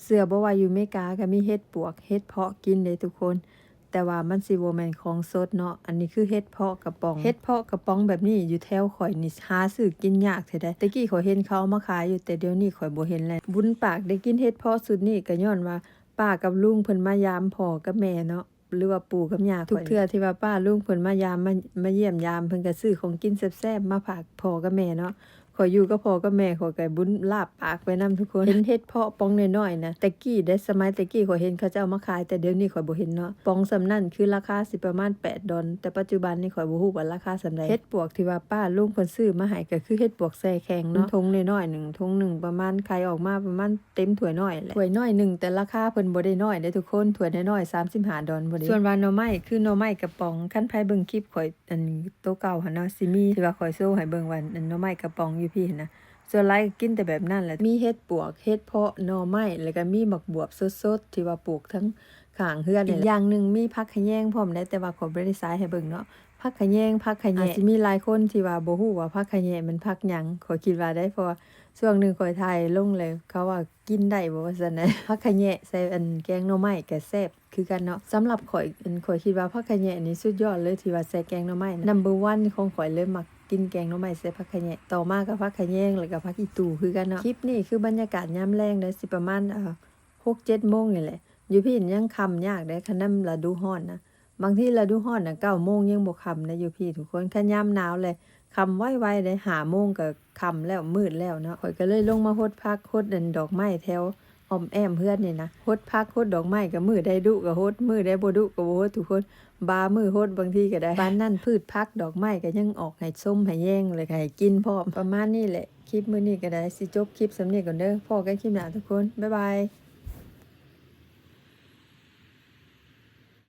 ເຊື່ອບໍ່ວ່າຢູ່ເມກາກໍມີເຫັດປວກ ເຫັດເຜາະກິນເດ້ທຸກຄົນ ແຕ່ວ່າມັນຊິບໍ່ແມ່ນຂອງສົດເນາະ. ອັນນີ້ຄືເຫັດເຜາະກະປ໋ອງ ເຫັດເຜາະກະປ໋ອງແບບນີ້ຢູ່ແຖວຂ້ອຍນີ້ຫາຊື້ກິນຍາກແທ້ໃດ. ແຕ່ກີ້ຂ້ອຍເຫັນເຂົາເອົາມາຂາຍຢູ່ ແຕ່ດຽວນີ້ຂ້ອຍບໍ່ເຫັນແລ້ວ. ບຸນປາກໄດ້ກິນເຫັດເຜາະຊຸດນີ້ກໍຍ້ອນວ່າປ້າກັບລຸງເພິ່ນມາຢາມພໍ່ກັບແມ່ເນາະ ຫຼືວ່າປູ່ກັບຍ່າຂ້ອຍ. ທຸກເທື່ອທີ່ວ່າປ້າລຸງເພິ່ນມາຢາມ ມາ ມາຢ້ຽມຢາມ ເພິ່ນກໍຊື້ຂອງກິນແຊບໆມາຝາກພໍ່ກັບແມ່ເນາະ. ຂ້ອຍຢູ່ກັບພໍ່ກັບແມ່ ຂ້ອຍກໍບຸນລາບປາກໄປນຳທຸກຄົນ. ເຫັນເຫັດເຜາະປ່ອງນ້ອຍໆນະ ແຕ່ກີ້ເດ້ ສະໄໝແຕ່ກີ້ຂ້ອຍເຫັນເຂົາເຈົ້າເອົາມາຂາຍ ແຕ່ດຽວນີ້ຂ້ອຍບໍ່ເຫັນເນາະ. ປ໋ອງສ່ຳນັ້ນຄືລາຄາຊິປະມານແປດດອນ ແຕ່ປັດຈຸບັນນີ້ຂ້ອຍບໍ່ຮູ້ວ່າລາຄາສ່ຳໃດ. ເຫັດປວກທີ່ວ່າປ້າລຸງເພິ່ນຊື້ມາໃຫ້ກໍຄືເຫັດປວກແຊ່ແຂງເນາະ ຖົງນ້ອຍໆໜຶ່ງ ຖົງໜຶ່ງປະມານ ໄຂ່ອອກມາປະມານເຕັມຖ້ວຍນ້ອຍແຫຼະ ຖ້ວຍນ້ອຍໜຶ່ງ. ແຕ່ລາຄາເພິ່ນບໍ່ໄດ້ນ້ອຍເດ້ທຸກຄົນ ຖ້ວຍນ້ອຍໆສາມສິບຫ້າດອນພໍດີ. ສ່ວນວ່າໜໍ່ໄມ້ຄືໜໍ່ໄມ້ກະປ໋ອງ ຄັນໃຜເບິ່ງຄລິບຂ້ອຍ ອັນໂຕເກົ່າຫັ້ນເນາະ ຊິມີທີ່ວ່າຂ້ອຍໂຊໃຫ້ເບິ່ງວ່າ ອັນໜໍ່ໄມ້ກະປ໋ອງຢູ່ພີ້ຫັ້ນນະ ສ່ວນຫຼາຍກໍກິນແຕ່ແບບນັ້ນແຫຼະ. ມີເຫັດປວກ ເຫັດເຜາະ ໜໍ່ໄມ້ ແລ້ວກໍມີໝາກບວບສົດໆທີ່ວ່າປູກທັງຂ້າງເຮືອນນີ້ແຫຼະ. ອີກຢ່າງໜຶ່ງມີຜັກຂະແຍງພ້ອມເດ້ ແຕ່ວ່າຂ້ອຍບໍ່ໄດ້ສາຍໃຫ້ເບິ່ງເນາະ. ຜັກຂະແຍງ ຜັກຂະແຍະ ອາດຊິມີຫຼາຍຄົນທີ່ວ່າບໍ່ຮູ້ວ່າຜັກຂະແຍະມັນຜັກຫຍັງ ຂ້ອຍຄິດວ່າໄດ໋ ເພາະວ່າຊ່ວງໜຶ່ງຂ້ອຍຖ່າຍລົງແລ້ວ ເຂົາວ່າກິນໄດ້ບໍ່ວ່າຊັ້ນນະ. ຜັກຂະແຍະໃສ່ອັນແກງໜໍ່ໄມ້ກໍແຊບ ຄືກັນເນາະ. ສຳລັບຂ້ອຍ ອັນ ຂ້ອຍຄິດວ່າຜັກຂະແຍະນີ້ສຸດຍອດເລີຍ ທີ່ວ່າໃສ່ແກງໜໍ່ໄມ້ນະ number one ຂອງຂ້ອຍເລີຍ ມັກກິນແກງໜໍ່ໄມ້ໃສ່ຜັກຂະແຍະ. ຕໍ່ມາກໍຜັກຂະແຍງ ແລ້ວກໍຜັກອີ່ຕູຄືກັນເນາະ. ຄລິບນີ້ຄືບັນຍາກາດຍາມແລງເດີ ຊິປະມານ ເອີ ຫົກເຈັດໂມງນີ້ແຫຼະ. ຢູ່ພີ້ຍັງຄ່ຳຍາກເດ້ ຄັນນຳລະດູຮ້ອນນະ. ບາງທີລະດູຮ້ອນນະ ເກົ້າໂມງຍັງບໍ່ຄ່ຳນະຢູ່ພີ້ທຸກຄົນ. ຄັນຍາມໜາວແຫຼະ ຄ່ຳໄວໆເດ້ ຫ້າໂມງກໍຄ່ຳແລ້ວ ມືດແລ້ວເນາະ. ຂ້ອຍກໍເລີຍລົງມາຫົດຜັກ ຫົດອັນດອກໄມ້ແຖວອ້ອມແອ້ມເຮືອນນີ້ນະ. ຫົດຜັກຫົດດອກໄມ້ກໍມື້ໃດດຸກໍຫົດ ມື້ໃດບໍ່ດຸກໍບໍ່ຫົດທຸກຄົນ. ບາງມື້ຫົດບາງທີກໍໄດ້. ປານນັ້ນພືດຜັກດອກໄມ້ກໍຍັງອອກໃຫ້ຊົມໃຫ້ແຍງ ແລ້ວກໍໃຫ້ກິນພ້ອມ. ປະມານນີ້ແຫຼະ ຄລິບມື້ນີ້ກໍໄດ້ ຊິຈົບຄລິບສ່ຳນີ້ກ່ອນເດີ. ພໍ້ກັນຄລິບໜ້າທຸກຄົນ ບາຍບາຍ.